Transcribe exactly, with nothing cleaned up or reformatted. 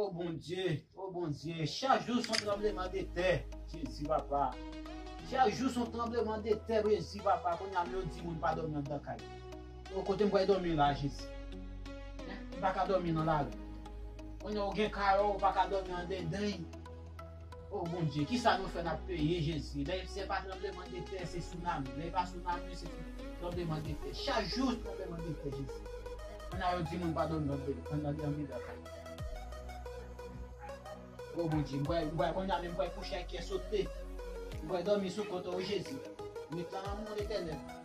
O Bondye, o Bondye, chak jou se yon tranblemanntè, Jezi papa. Chak jou se yon tranblemanntè, Jezi papa. Kounye a yo di moun pa dòmi anndan kay. O kote m pral dòmi la, Jezi? M pa ka dòmi nan lari. Kounye a ou gen kay ou pa ka dòmi anndan. O Bondye, kisa nou fè n ap peye, Jezi? Lè se pa tranblemanntè, se sounami. Lè pa sounami, se tranblemanntè. Chak jou se tranblemanntè, Jezi. Kounye a yo di moun pa dòmi anndan kay. O Bondye, m pral, m pral, kounye a menm m pral kouche ak kè sote. M pral dòmi sou kont ou, Jezi. Met lan nan men w, Letènèl.